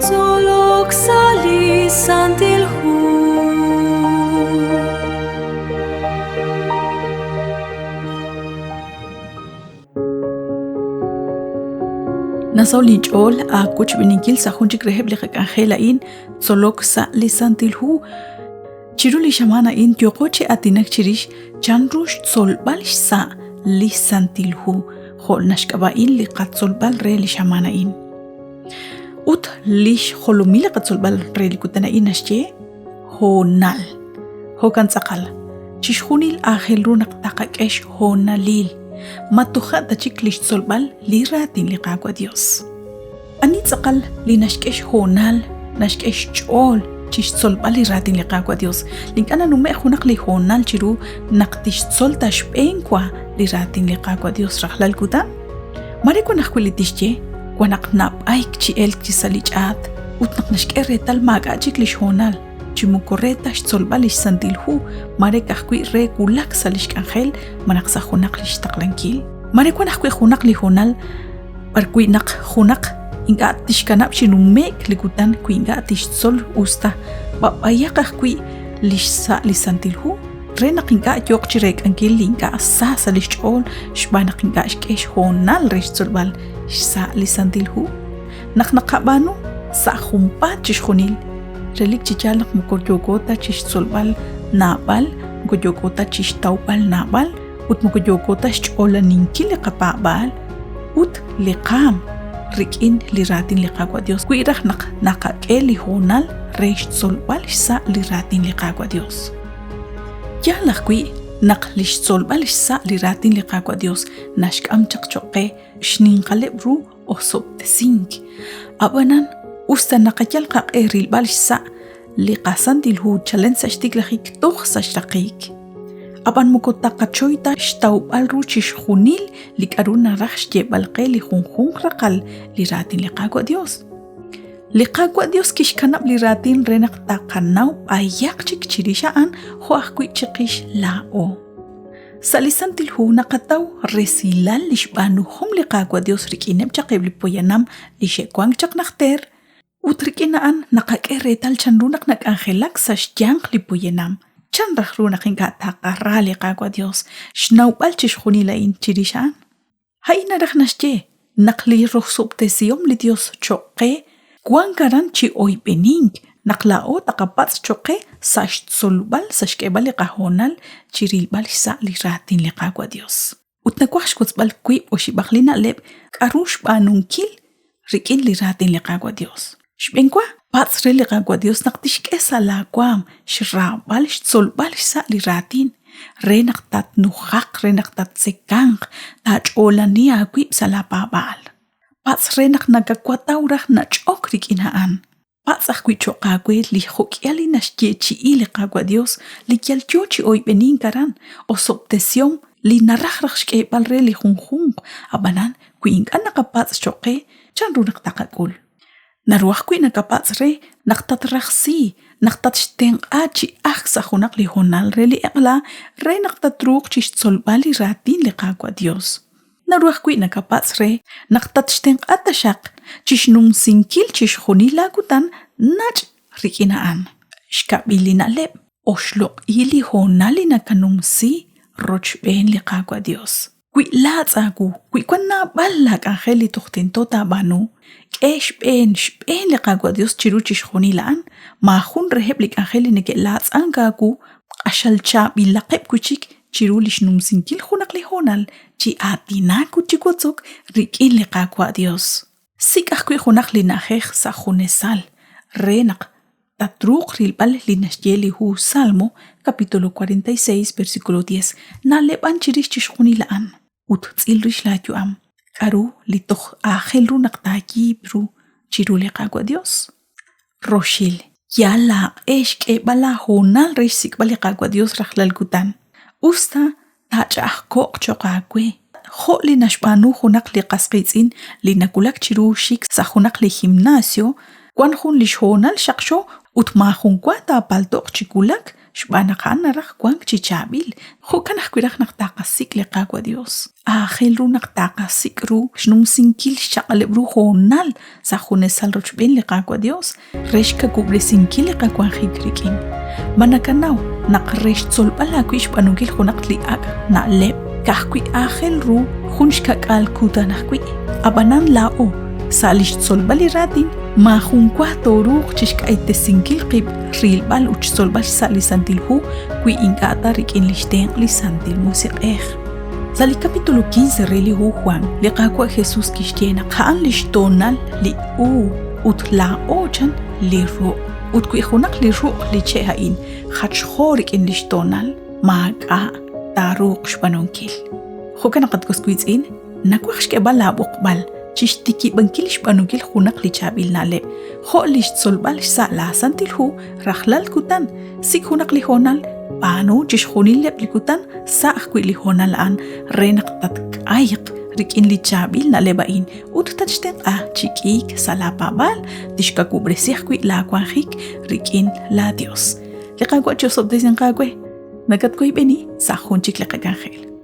Tzolok sa' li Santil Hu. Nasaho' linch'ool aawochb'eeninkil sa' jun chik reheb' li qak'anjel a'in, Tzolok sa' li Santil Hu. Chiru li xamaan a'in yooqo chi aatinak chirix chanru xtzolb'al xsa' li Santil Hu, jo' naxk'ab'a'in li qatzolb'al re li xamaan a'in. Ut li xjolomil li qatzolb'al re li kutan a'in naxye hoonal. Jo'kan tz'aqal, chixjunil aajel ru naq taqak'e xhoonalil, ma toja' ta chik li xtzolb'al li raatin li Qaawa' Dios. Ani tz'aqal li naxk'e xhoonal, naxk'e xch'ool chi xtzolb'al li raatin li Qaawa' Dios, li ink'a' nanume'k junaq li hoonal chiru naq tixtzol ta xb'een wa li raatin li Qaawa' Dios rajlal kutan? Mare wan ajwi' li tixye, wan naq nab'ayk chi elk chi sa' li ch'aat ut naq naxk'e reetal maak'a' chik li xhoonal, chi moko re ta xtzolb'al li xSantil Hu, mare ka'ajwi' re wulak sa' li xk'anjel malaj sa' junaq li xtaqlankil. Mare wan ajwi' junaq li hoonal b'arwi' naq junaq ink'a' tixkanab' chi nume'k li kutan wi ink'a' tixtzol usta b'ab'ayaq ajwi' li xsa' li Santil Hu re naq ink'a' yooq chi reek'ankil li ink'a' sa sa' li xch'ool xb'aan naq ink'a' xk'e xhoonal re xtzolb'al xsa' li Santil Hu. Naq naqab'aanu sa' junpaat chixjunil, relik chi yaal naq moko yooko ta chi xtzolb'al naab'al, moko yooko ta chi xtawb'al naab'al ut moko yooko ta xch'olaninkil li qapaab'aal ut li qaam rik'in li raatin li Qaawa' Dios. Wi raj naq naqak'e li hoonal re xtzolb'al xsa' li raatin li Qaawa' Dios. Yaal ajwi' naq li xtzolb'al xsa' li raatin li Qaawa' Dios naxk'am chaq choq' qe xninqaleb' ru osob'tesink. Ab'anan, us ta naqayal qaq'e rilb'al xsa' li qaSantil Hu chalen sa' xtiklajik toj sa' xraqik, ab'an moko taqachoy ta xtawb'al ru chixjunil li k'a'ru naraj xyeeb'al qe li junjunq raqal li raatin li Qaawa' Dios. Li Qaawa' Dios kixkanab' li raatin re naq taqanaw b'ayaq chik chirix a'an jo' ajwi' chiqix laa'o. Sa' li Santil Hu naqataw resilal li xb'aanuhom li Qaawa' Dios rik'ineb' chaq eb' li poyanam li xe'wank chaq najter, ut rik'in a'an naqak'e reetal chanru naq nak'anjelak sa' xyanq li poyanam. Chan raj ru naq ink'a' taqara li Qaawa' Dios xnawb'al chixjunil a'in chirix a'an? A'in naraj naxye naq li rosob'tesihom li Dios choq' qe wank aran chi oyb'enink naq laa'o taqapatz' choq' qe sa' xtzolb'al sa' xk'eeb'al li qahoonal chirilb'al xsa' li raatin li Qaawa' Dios. Ut nawaj xwotzb'al wiib' oxib'aq li na'leb' k'a'ru xb'aanunkil rik'in li raatin li Qaawa' Dios. Xb'een wa, patz' re li Qaawa' Dios naq tixk'e sa' laa waam xraab'al xtzolb'al xsa' li raatin, re naq tatnujaq, re naq tattzekanq, taach'oolani aawib' sa' laa paab'aal. Patz' re naq nakawataw raj nach'ok rik'in a'an. Patz' ajwi' cho'q aawe li jo'k'ihal li naxyeechi'i li Qaawa' Dios li yal yo chi oyb'enink aran, osob'tesihom li naraj raj xk'eeb'al re li junjunq, ab'anan wi ink'a' naqapatz' cho'q qe, chanru naq taqak'ul? Naru ajwi' nakapatz' re naq tatrajsi, naq tatxtenq'a chi ajk sa' junaq li hoonal re li eq'la re naq tatruuq chixtzolb'al li raatin li Qaawa' Dios. Naru ajwi' nakapatz' re naq tatxtenq'a taxaq chi xnumsinkil chixjunil laakutan nach' rik'in a'an. Xkab'il li na'leb', oxloq'i li hoonal li nakanumsi rochb'een li Qaawa' Dios. Wi laatz' aawu, wi wan naab'al laak'anjel li toj tento taab'aanu, k'e xb'een xb'een li Qaawa' Dios chiru chixjunil a'an, maajun reheb' li k'anjel li neke'laatz'ank aawu q'axal chaab'ilaqeb' wi' chik chiru li xnumsinkil junaq li hoonal chi aatinak ut chi wotzok rik'in li Qaawa' Dios. Sik' ajwi' junaq li na'ajej sa' junesal re naq tatruuq rilb'al li naxye li hu Salmo capítulo 46 versículo 10 na'leb'an chirix chixjunil a'an ut tz'il rix laayu'am. K'aru li toj aajel ru naq taayiib' ru chiru li Qaawa' Dios? Roxil, yal aaq'e xk'eeb'al aahoonal re xsik'b'al li Qaawa' Dios rajlal kutan, us ta taach'a'ajko'q cho'q aawe. Jo' li naxb'aanu junaq li qas qiitz'in li nawulak chiru xik sa' junaq li gimnasio, wank jun li xhoonal xaqxo ut maajunwa taapalto'q chi wulak. xb'aan naq a'an naraj wank chi chaab'il. Jo'kan ajwi' raj naq taqasik' li Qaawa' Dios. Aajel ru naq taqasik' ru xnumsinkil xchaq'aleb' ru hoonal sa' junesal rochb'een li Qaawa' Dios re xkawub'resinkil li qawanjik rik'in. Ma nakanaw naq re xtzolb'al aawib' xb'aanunkil junaq li ak' na'leb' ka'ajwi' aajel ru jun xka'k'aal kutan ajwi'? Ab'anan laa'o, sa' li xtzolb'al li raatin, maajunwa tooruuq chi xk'aytesinkil qib' rilb'al ut xtzolb'al xsa' li Santil Hu wi ink'a' ta rik'in li xtenq' li Santil Musiq'ej. Sa' li capítulo 15 re li hu Juan, li Qaawa' Jesús kixye naq a'an li xtoonal li uub' ut laa'o chan li ruq'. Ut wi junaq li ruq' li che' a'in jachjo rik'in li xtoonal, maak'a' taaruuq xb'aanunkil. Jo'kan naq at was wiitz'in, nawaj xk'eb'al laab'oqb'al chi xtikib'ankil xb'aanunkil junaq li chaab'il na'leb', jo' li xtzolb'al xsa' laaSantil Hu rajlal kutan. Sik' junaq li hoonal, b'aanu chixjunileb' li kutan sa' ajwi' li hoonal a'an re naq tatk'ayq rik'in li chaab'il na'leb' a'in ut tatxtenq'a chi k'iik sa' laapaab'aal, tixkawub'resi ajwi' laawanjik rik'in laaYos. Li Qaawa' chi'osob'tesinq aawe. Nakatwoyb'eni sa' jun chik li qak'anjel.